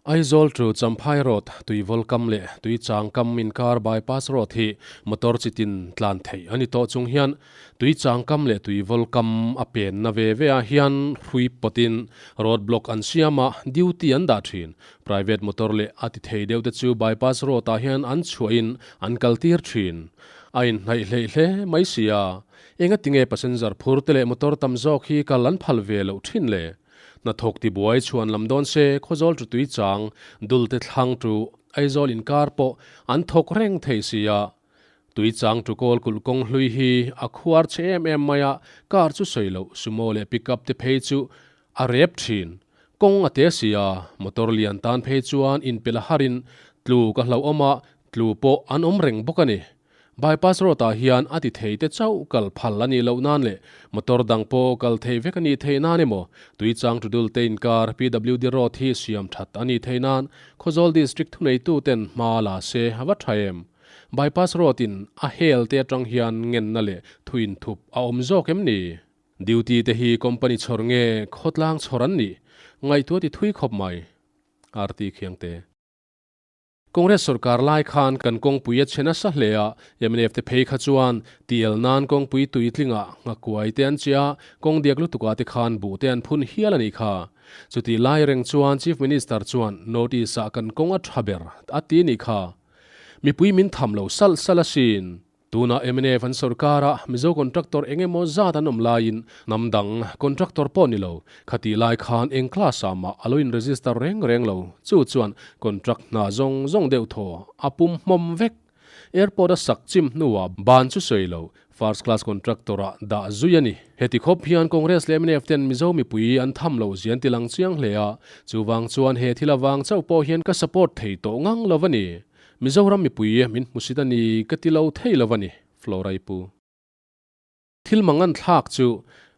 Aizawl to Champhai Road, Tuivawl kam leh Tuichang kam inkar bypass road hi motor chitin tlan theih a ni tawh chung hian Tuichang kam leh Tuivawl kam a penna ve ve ah hian hrui pawtin road block an siam a, duty an dah thin. Private motor leh a ti thei deuh te chu bypass road ah hian an chhuahin an kal tir thin. A inhnaih hleih hle mai sia. Engatinge passenger phur te leh motor tam zawk hi kal an phal ve loh thin le? Hnathawk tibuai chhuan lam dawn se Khawzawl chu tui chang, dul te thlang chu Aizawl inkar pawh an thawk reng thei sia. Tui chang chu kawl kulh kawng hlui hi a khuar che em em mai a, car chu sawi loh sumo leh pickup te phei chu a rep thin. Kawng a te sia, motor lian tan phei chuan inpel a harin tlu ka hlauhawm a, tlu pawh an awm reng bawk a ni. Bypass road ah hian a ti thei te chauh kal phal a nih loh nan leh motor dang pawh kal thei vek a nih theih nan emaw Tuichang Tudul te inkar PWD road hi siam that a nih theih nan Khawzawl District thuneitu ten hma la se a va tha em? Bypass road in a hel te atang hian ngenna leh thu inthup a awm zawk em ni? Duty te hi company chhawr nge khawtlang chhawr an nih ngaihtuah ti thui khawp mai. RT Khiangte. Congress sorkar lai khan kan kawngpui a chhe nasa hle a, mnf te phei kha chuan tiel nan kawngpui tuitlingah nghakuai te an chiah a, kawng diak lutukah te khan buh te an phun hial a nih kha. Chutih lai reng chuan Chief Minister chuan Notice ah kan kawng a tha ber a ti nih kha. Mipui min tham lo salh salh asin. Tunah mnf an sorkar a, Mizo contractor eng emaw zat an awm laiin hnam dang contractor pawh ni lo, khatih lai khan eng class ah mah a lo in register reng reng lo, chu chuan contract hna zawng zawng deuh thaw a pum hmawm vek. Airport a sak chim hnuah ban chu sawi lo, first class contractor ah dah zui a ni. Heti khawp hian Congress leh mnf ten Mizo mipui an tham loh zian ti lang chiang hle a, chuvang chuan he thil avang chauh pawh hian ka support thei tawh ngang lo a ni. Mizoram mipui min hmusit a ni ka ti lo thei lo a ni, Flora i pu. Thil mangan thlak chu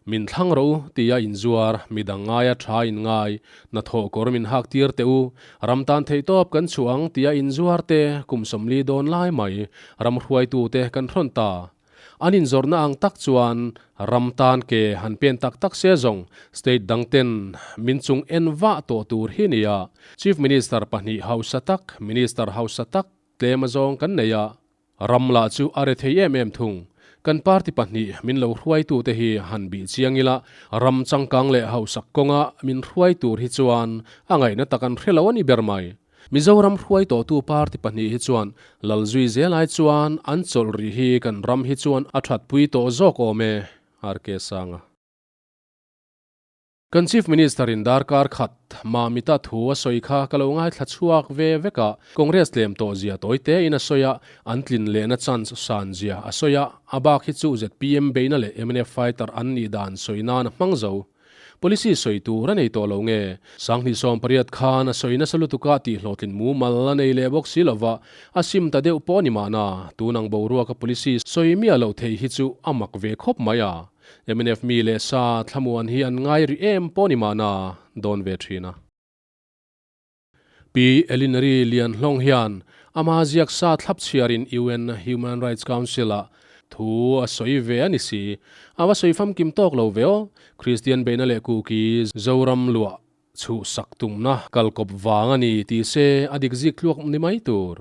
min thlang rawh u tia inzuar, midang ngaia tha in ngai, hnathawh kawr min hak tir teh u, ram tan theih tawp kan chhuah ang tia inzuar te kum 40 dawn lai mai ram hruaitu te kan hrawn ta. An inzawrhna ang tak chuan ram tan ke han pen tak tak se zawng state dang ten min chung en vah tawh tur hi nia. Chief Minister pahnih hausa tak, Minister hausa tak tlem a zawng kan nei a. Ram lah chu a rethei em em thung. Kan party pahnih min lo hruaitu te hi han bih chiang ila, ram changkang leh hausak kawnga min hruai tur hi chuan a ngaihna tak an hre lo a ni ber mai. Mizoram hruai tawhtu party pahnih hi chuan Lalzui zel ai chuan an chawlh rih hi kan ram hi chuan a thatpui tawh zawk awm e, RK Sanga. Kan Chief Minister in darkar khat Mamita thu a sawi kha ka lo ngaithla chhuak ve vek a, Congress tlem tawh zia tawi te in a sawi a, an tlin lehna chance san zia a sawi a, a bak hi chu zpm beihna leh mnf fighter an nih dan sawi nan a hmang zo. Policy sawi tur a nei tawh lo nge? 2018 khan a sawi nasa lutuka tihhlawhtlin mumal a nei leh bawk si lova, a sim ta deuh pawh a ni mahna, tun ang boruaka policy sawi miah loh theih hi chu a mak ve khawp mai a. Mnf mi leh sa thlamuan hi an ngai rih em pawh a ni mahna, dawn ve thin a. Pi Elinary Lianhlawng hian ama ziak sa thlap chhiarin UN Human Rights Council-ah thu a sawi ve a ni si. A va sawi famkim tawk lo ve aw. Kristian beihna leh kuki Zoram luah chhuhsak tumna kalkawp vang a ni tih se a dik zik tluak ni mai tur.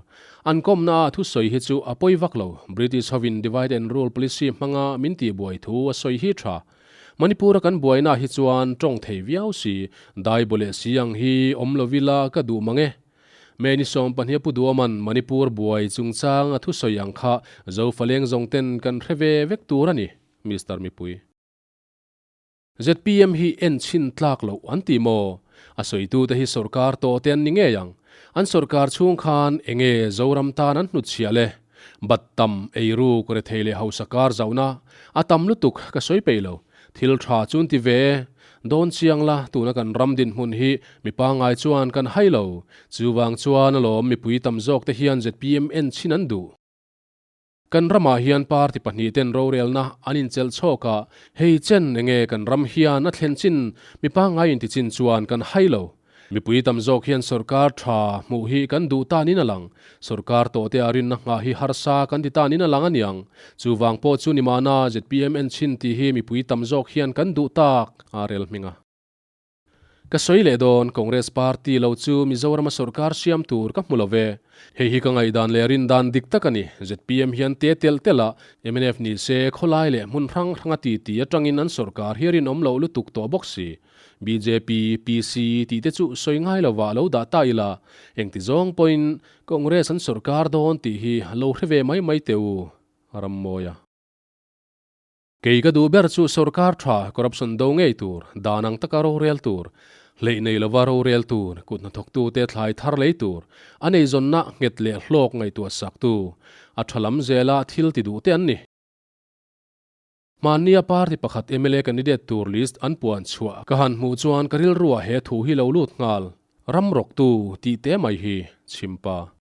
An kawmna ah thu sawi hi chu a pawi vak lo. British hovin divide and rule policy hmanga min tihbuai thu a sawi hi tha. Manipur-a kan buaina hi chuan tawng thei viau si, dai bu leh si ang hi awm lo ila ka duh mang e. May ni 12 Pu Duaman Manipur buai chungchang a thusawi ang kha Zofaleng zawng ten kan hre ve vek tur a ni, Mister Mipui. Zpm hi en chhin tlak loh an ti maw? A sawitute hi sawrkar tawh te an ni ngei ang. An sawrkar chhung khan enge Zoram tan an hnutchhiah le? Bat tam, eiruk, rethei leh hausa kar zauhna a tam lutuk ka sawi peih lo. Thil tha chu an ti ve e. Dawn chiang la, tuna kan ram dinhmun hi mi pangngai chuan kan hai lo. Chuvang chuan alawm mipui tam zawk te hian zpm en chhin an duh. Kan ramah hian party pahnih ten rorelna an inchelh chhawk a, hei chen enge kan ram hian a thlen chin mi pangngai inti chin chuan kan hai lo. Mipui tam zawk hian sorkar tha hmuh hi kan duh tanin a lang. Sorkar tawhte a rinna nghah hi harsa kan ti tanin a lang a niang. Chuvang pawh chu ni mahna zpm en chhin tih hi mipui tam zawk hian kan duh tak, a rel hming a. Ka sawi leh dawn, Congress party lo chu Mizorama sorkar siam tur ka hmu lo ve. Hei hi ka ngaihdan leh rindan dik tak a ni. Zpm hian te telh telh a, mnf ni se khawlai leh hmun hrang hranga titi atangin an sorkar hi a rinawm loh lutuk tawh bawk si. Bjp, PC tih te chu sawi ngai lovah lo dah ta ila, engti zawng pawhin Congress an sorkar dawn tih hi lo hre ve mai mai teh u, Rammawia. Kei ka duh ber chu sorkar tha corruption do ngei tur, dan ang taka rorel tur, hleih nei lova rorel tur, kut hnathawktute thlai thar lei tur, a neizawnna nghet leh hlawk ngaihtuah saktu, a tha lam zela thil ti duh te an ni. Hmannia party pakhat mla candidate tur list an puan chhuah ka han hmuh chuan ka rilruah he thu hi lo lut nghal, ram rawktu tih te mai hi chhimpa.